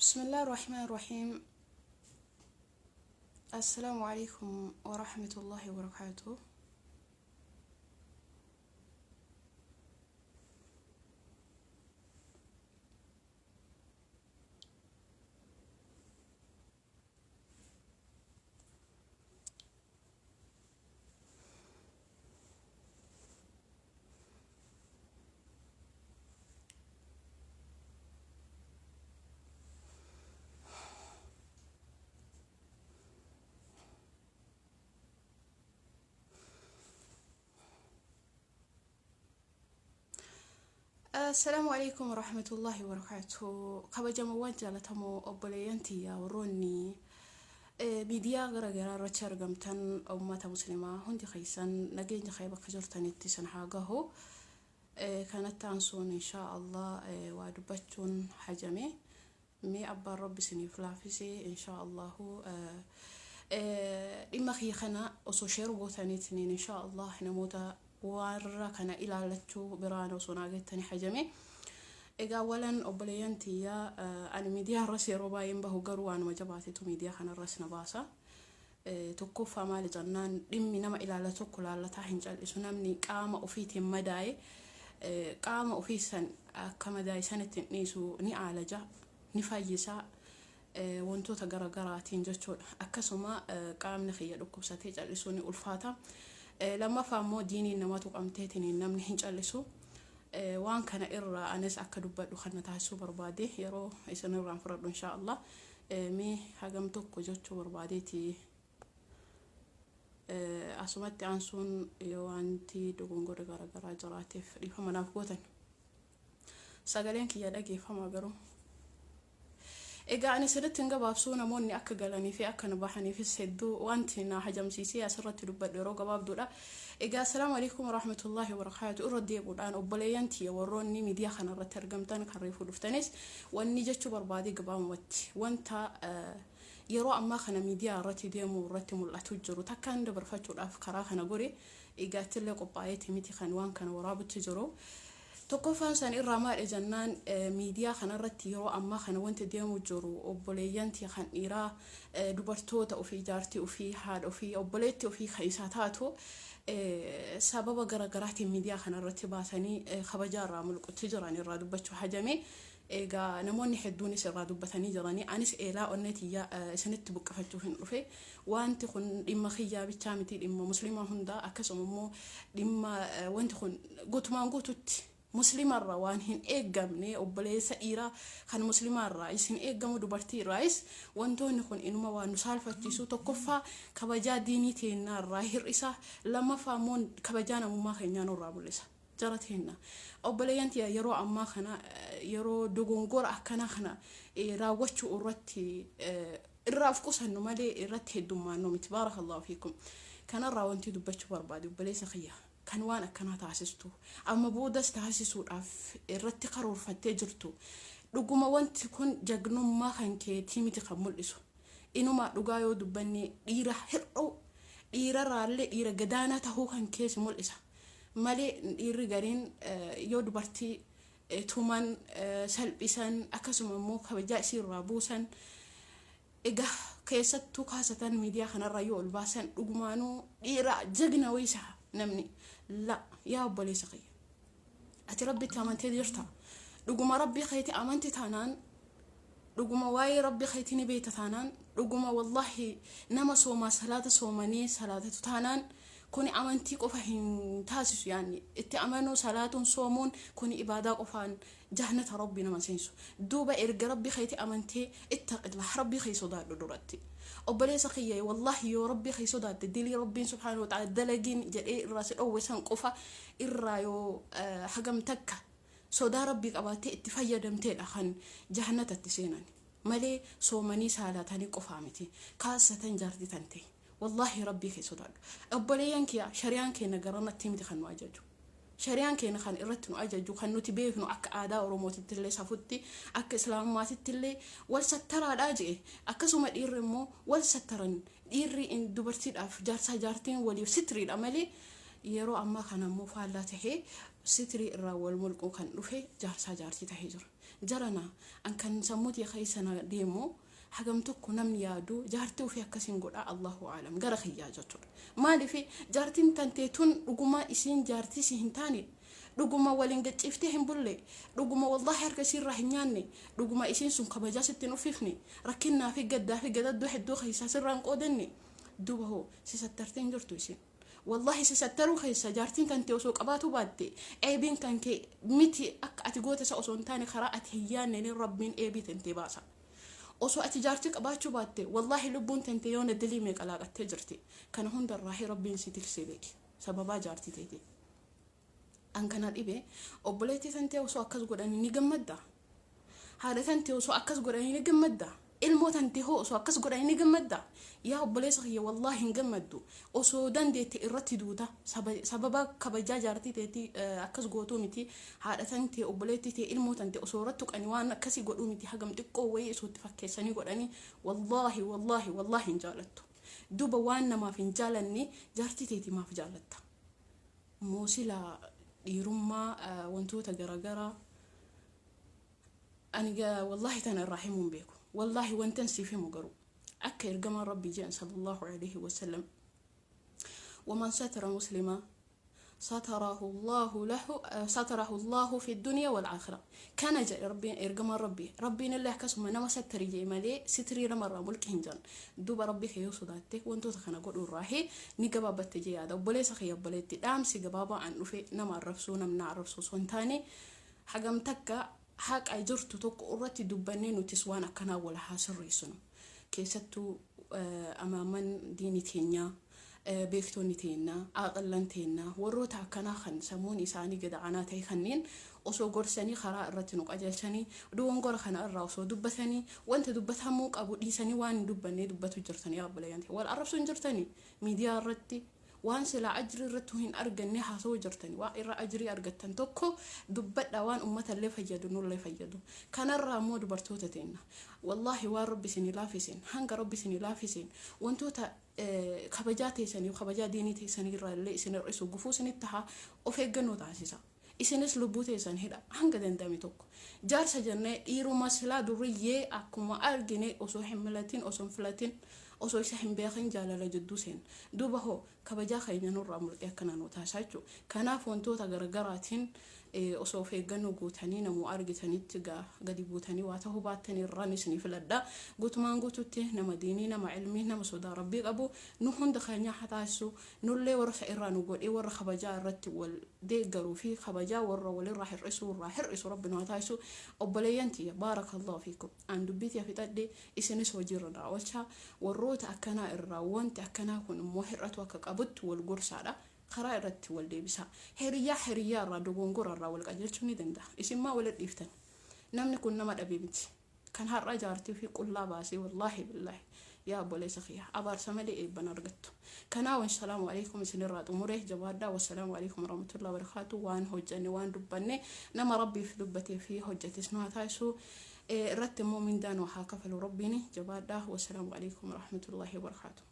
بسم الله الرحمن الرحيم. السلام عليكم ورحمة الله وبركاته. Assalaamu alaikum warahmatullahi wabarakatuh. Kabajamoowwan jaalatamoo obboleeyyan tiyya warroonni miidiyaa gara garaa irratti argamtan, ummata muslimaa hundi keessan nageenya kee bakka jirtanitti isin haa gahu. Kanatti aansuun inshaa Allah waa dubbachuun hajame. Mee abbaan rabbi isiniif laafise inshaa Allahu dhimma kiyya kana osoo share gootaniitiin inshaa Allah namoota warra kana ilaallachuu biraan osoo naa geettanii hajame. Egaa walan obboleeyyan tiyya, ani miidiyaa irras yeroo baay'een bahu, garuu waanuma jabaatetu miidiyaa kanarras na baasa. Tokkoffaa maali jennaan, dhimmi nama ilaallatu tokko laallataa hin cal'isu. Namni qaama ofiitiin madaa'e qaama ofii san akka madaa'e sanitti hin dhiisu, ni aalaja, ni fayyisa wantoota garaagaraatiin jechuudha. Akkasuma qaamni kiyya dhukkubsatee cal'isuu ni ulfaata. Lammaffaa immoo diiniin nama tuqamteetiin namni hin cal'isu. Waan kana irraa anis akka dubbadhu kan na taasisuu barbaade yeroo isin irraan fudhadhu inshaa Allah. Mee hagam tokko jechuu barbaadeeti. Asumatti aansuun yoo wanti dogongorri garaagaraa jiraateef dhiifama naaf gootan. Sagaleen kiyya dhageeffama garuu. Egaa ani sirriitti hin gabaabsuu, namoonni akka galanii fi akka nu bahaniifis hedduu wanti na hajamsiisee asirratti dubbadhu yeroo gabaabduudha. Egaa assalaamu alaikum warahmatullahi wabarakaatu. Irra deebi'uudhaan obboleeyyan tiyya warroonni miidiyaa kana irratti argamtan, kan reefuu dhuftanis, wanni jechuu barbaade gabaabumatti wanta yeroo ammaa kana miidiyaa irratti deemu irratti mul'atu jiru takkaan dabarfachuudhaaf karaa kana gore. Egaa ittillee qophaa'eeti miti kan waan kana waraabutti jiru. Tokkoffaan san irraa maal jennaan, miidiyaa kanarratti yeroo ammaa kana wanti deemu jiru obboleeyyan tiyya kan dhiiraa dubartoota ofii, jaartii ofii, haadha ofii, obboleettii ofii kan isaa taatu sababa garaagaraatiin miidiyaa kanarratti baasanii kabajaa irraa mulqutti jiran irraa dubbachuu hajame. Egaa namoonni hedduunis irraa dubbatanii jiranii, anis eelaa onnee tiyya isinitti buqqifachuuf hin dhufe. Wanti kun dhimma kiyyaa bichaa miti, dhimma muslimaa hundaa. Akkasuma immoo dhimma wanti kun guutumaan guututti muslimarraa waan hin eeggamne, obboleessa dhiiraa kan muslimaarraayis hin eeggamu, dubartii irraayis. Wantoonni kun inuma waan nu saalfachiisu. Tokkoffaa kabajaa diinii teennaarraa hir'isa, lammaffaa immoo kabajaa namummaa keenyaa nurraa mul'isa. Jara teenna, obboleeyyan tiyya, yeroo ammaa kana yeroo dogongora akkanaa kana raawwachuu irratti irraa of qusannu malee irratti heddummaannu miti. Baarakallahu fiikum. Kanarraa wanti dubbachuu barbaade, obboleessa kiyya kan waan akkanaa taasistu, amma boodas taasisuudhaaf irratti karoorfattee jirtu, dhuguma wanti kun jagnummaa kan keetii miti kan mul'isu. Inuma dhugaa yoo dubbanne dhiira hir'uu, dhiirarraallee dhiira gadaanaa tahuu kan keesi mul'isa malee, dhiirri gariin yoo dubartii tuman, salphisan, akkasuma immoo kabajaa isii irraa buusan, egaa keessattuu kaasatan miidiyaa kanarra yoo ol baasan, dhugumaanuu dhiira jagna wayisa namni la. Yaa obboleessa kiyya, ati rabbitti amantee jirta? Dhuguma rabbii keeti amante taanaan, dhuguma waa'ee rabbii keetii ni beekta taanaan, dhuguma wallahi nama soomaa salaata soomanii salaatatu taanaan, kuni amantii qofa hin taasisu. Yaanni itti amanuu, salaatuun, soomuun kuni ibaadaa qofaan jannata rabbii nama seensu. Duuba erga rabbii keeti amantee, ittaqillah, rabbii kee sodaadhu duratti. Obboleessa kiyya, wallahi yoo rabbii kee sodaatte, dilii rabbiin subhaanahu wa ta'ala dalagiin jedhee irraa si dhowwe san qofa irraa yoo hagam takka sodaa rabbii qabaattee itti fayyadamteedha kan jahannatatti seenan malee soomanii saalatanii qofaa miti. Kaasatan jaartii tante, wallahi rabbii kee sodaadhu. Obboleeyyan kiyya, shari'aan keenya garanatti miti kan nu ajaju. Shari'aan keenya kan irratti nu ajaju, kan nuti beeknu akka aadaa Oromootitti illee, safutti akka islaamummaatitti illee, wal sattaraadhaa jedhe. Akkasuma dhiirri immoo wal sattaran, dhiirri dubartiidhaaf, jaarsaa jaartiin waliif sitriidha malee. Yeroo ammaa kana immoo faallaa tahee sitrii irraa wal mulquu kan dhufe jaarsaa jaartii tahee jira. Jarana an kan sammuu tiyya keessa na deemu hagam tokko namni yaadu jaartii ofii akkasiin godhaa, Allahu aalam, gara kiyyaa jechuudha. Maaliif jaartiin tantee tun dhuguma isiin jaartii si hin taane, dhuguma waliin gacciiftee hin bulle, dhuguma wallaahi harka isiirraa hin nyaanne, dhuguma isiin sun kabajaa sitti hin uffifne, rakkinnaa fi gaddaa fi gadaddoo hedduu keessaa sirraa hin qoodanne, duuba hoo si sattartee hin jirtu isiin. Wallaahi si sattaruu keessa jaartiin tantee osoo qabaatuu baatte, eebiin kan kee miti, akka ati goota isa osoo hin taane karaa ati hin yaanneen Rabbiin eebii tantee baasa. Osoo ati jaartii qabaachuu baatte, wallaahi lubbuun tantee yoona dilii meeqa laaqattee jirti. Kana hundarraahi Rabbiin si tiksee beeki. Sababaa jaartii teetii. An kana dhibe, obboleettii tantee osoo akkas godhanii ni gammaddaa? Haadha tantee osoo akkas godhanii ni gammaddaa? Ilmoo tantee hoo osoo akkas godhanii ni gammaddaa? Yaa obboleessa kiyya, wallaahi hin gammaddu. Osoo dandeette irratti duuta. Sababa kabajaa jaartii teetii akkas gootuu miti. Haadha tantee, obboleettii tee, ilmoo tantee osoo irratti tuqanii waan akkasii godhuu miti. Hagam xiqqoo wayii osoo itti fakkeessanii godhanii, wallaahi wallaahi wallaahi hin jaalattu. Duuba waan namaaf hin jaalanne jaartii teetii maaf jaalatta? Moo silaa dhiirummaa wantoota garaagaraa ani wallaahi tana irraa himuu hin beeku. Wallaahi wantan siif himu garuu akka ergamaan Rabbii jedhan sallallahu alaihi wasallam, waman satara muslima satarahu Allahu lahu satarahu Allahu fi dunya wal aakhirah kana jedhe Rabbiin, ergamaan Rabbii. Rabbiin illee akkasuma nama sattari jedhe malee sitrii namarraa mulqi hin jedhan. Duuba Rabbii kee yoo sodaatte wantoota kana godhuu irraa ni gabaabbatte jee yaada. Obboleessa kiyya, obboleetti, dhaamsi gabaabaa an dhufe nama arrabsuu, namna arrabsuu osoo hin taane, hagam takka haqa jirtu tokko irratti dubbannee nutis waan akkanaa wal haa sirreessinu. Keessattuu amaaman diini teenyaa, beektonni teennaa, aaqillan teennaa, warroota akkanaa kan sammuun isaanii gad aanaa ta'e kanneen osoo gorsanii karaa irratti nu qajeelchanii, dogongora kana irraa osoo dubbatanii, wanta dubbatamuu qabu dhiisanii waan hin dubbannee dubbatu jirtanii. Yaa obboleeyyan, wal arrabsuu hin jirtanii miidiyaa irratti, waan silaa ajrii irratti hin arganne haasawuu jirtanii. Waan irra ajrii argattan tokko dubbadha, waan ummata illee fayyadu, nullee fayyadu. Kanarraa immoo dubartoota teenna, wallaahi waan Rabbi isinii laafiseen, hanga Rabbi isinii laafiseen, wantoota kabajaa teessanii, kabajaa diinii teessanii irraa illee isin hir'isu, gufuu isinitti tahaa, of eeggannoo taasisa. Isinis lubbuu teessan hidha hanga danda'ame tokko. Jaarsa jennee dhiiruma silaa durriyyee akkuma argine osoo hin milatin, osoo hin filatin, osoo isa hin beekin jaalala jidduu seenna. Duuba hoo kabajaa keenya nurraa mulqee akkana nu taasisaa jechuudha. Kanaaf wantoota garaagaraatiin osoo of eeggannoo gootanii namuu argitanitti gadi buutanii waa ta'uu baattan irraan isinii filadha. Guutumaan guututti nama diinii, nama ilmii, nama sodaa Rabbii qabu nu hunda keenya haa taasisu. Nullee warra isa irraa nu godhee warra kabajaa irratti wal deeggaruu fi kabajaa warra walirraa hir'isuu irraa hir'isu Rabbi nu haa taasisu. Obboleeyyan tiyya, baarakallahu fiikum. An dubbii tiyya fixadhe, isinis hojiirra naa oolchaa. Warroota akkanaa irraa wanti akkanaa kun immoo hir'atu akka qabutti wal gorsaadha. Karaa irratti wal deebisaa. Hiriyyaa hiriyyaa irraa dogongora irraa wal qajeelchuu ni danda'a. Isin maa walitti dhiiftan? Namni kun nama dhabee miti. Kan har'a jaartii fi qullaa baasee, wallaahi billaahi yaa obboleessa kiyya, abaarsa malee eebban argattu. Kanaaf assalaamu alaikum isinirraa xumure, jabaadhaa. Wassalaamu alaikum warahmatullahi wabarakaatu. Waan hojjanne, waan dubbanne nama Rabbiif dubbatee fi hojjetes nu haa taasisu. Irratti immoo mindaa nu haa kafalu Rabbiin. Jabaadhaa. Wassalaamu alaikum warahmatullahi wabarakaatu.